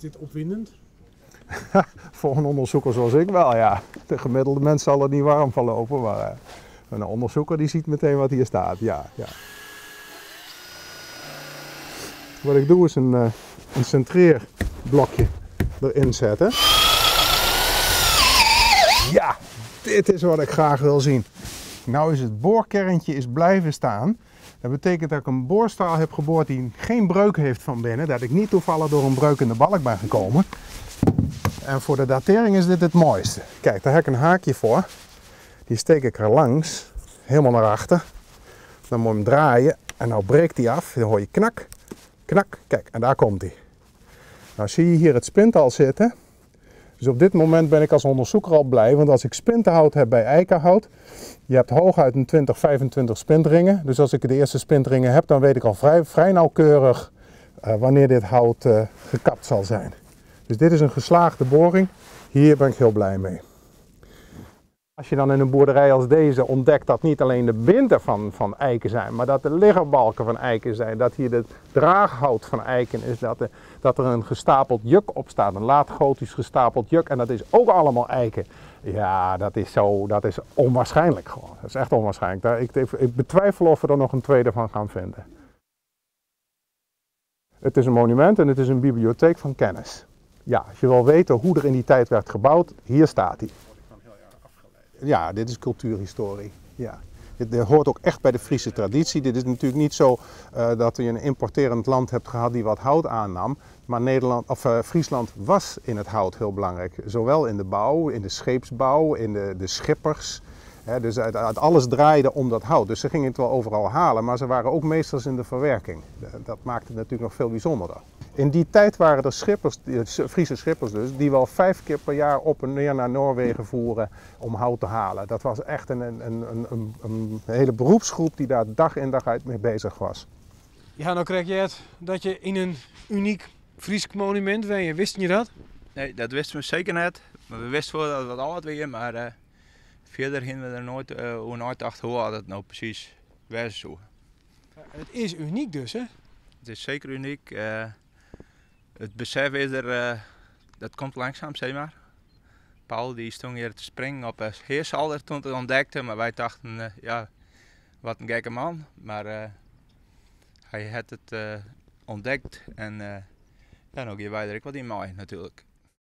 Is dit opwindend? Voor een onderzoeker zoals ik wel, ja. De gemiddelde mens zal er niet warm van lopen, maar een onderzoeker die ziet meteen wat hier staat, ja. Wat ik doe is een centreerblokje erin zetten. Ja, dit is wat ik graag wil zien. Nou is het boorkerntje is blijven staan. Dat betekent dat ik een boorstaal heb geboord die geen breuk heeft van binnen. Dat ik niet toevallig door een breuk in de balk ben gekomen. En voor de datering is dit het mooiste. Kijk, daar heb ik een haakje voor. Die steek ik er langs, helemaal naar achter. Dan moet je hem draaien en nou breekt hij af. Dan hoor je knak, knak. Kijk, en daar komt hij. Nou zie je hier het spint al zitten. Dus op dit moment ben ik als onderzoeker al blij, want als ik spintenhout heb bij eikenhout, je hebt hooguit een 20, 25 spintringen. Dus als ik de eerste spintringen heb, dan weet ik al vrij nauwkeurig wanneer dit hout gekapt zal zijn. Dus dit is een geslaagde boring. Hier ben ik heel blij mee. Als je dan in een boerderij als deze ontdekt dat niet alleen de binten van eiken zijn, maar dat de liggerbalken van eiken zijn, dat hier het draaghout van eiken is, dat er een gestapeld juk op staat, een laatgotisch gestapeld juk, en dat is ook allemaal eiken. Ja, dat is onwaarschijnlijk gewoon. Dat is echt onwaarschijnlijk. Ik betwijfel of we er nog een tweede van gaan vinden. Het is een monument en het is een bibliotheek van kennis. Ja, als je wil weten hoe er in die tijd werd gebouwd, hier staat hij. Ja, dit is cultuurhistorie. Ja. Dit hoort ook echt bij de Friese traditie. Dit is natuurlijk niet zo dat je een importerend land hebt gehad die wat hout aannam. Maar Friesland was in het hout heel belangrijk. Zowel in de bouw, in de scheepsbouw, in de schippers. Dus uit alles draaide om dat hout. Dus ze gingen het wel overal halen, maar ze waren ook meesters in de verwerking. Dat maakte het natuurlijk nog veel bijzonderder. In die tijd waren er schippers, Friese schippers dus, die wel 5 keer per jaar op en neer naar Noorwegen voeren om hout te halen. Dat was echt een hele beroepsgroep die daar dag in dag uit mee bezig was. Ja, nou krijg je het dat je in een uniek Fries monument bent. Wist je dat? Nee, dat wisten we zeker niet. Maar we wisten wel dat het wat oud was, maar verder gingen we er nooit hoe nooit achter hoe dat nou precies was. Zo. Het is uniek dus, hè? Het is zeker uniek. Het besef is er, dat komt langzaam. Paul die stond hier te springen op een heersalder toen het ontdekte, maar wij dachten, ja, wat een gekke man. Maar hij had het ontdekt en ja, dan gaan wij er ook wat in mee natuurlijk.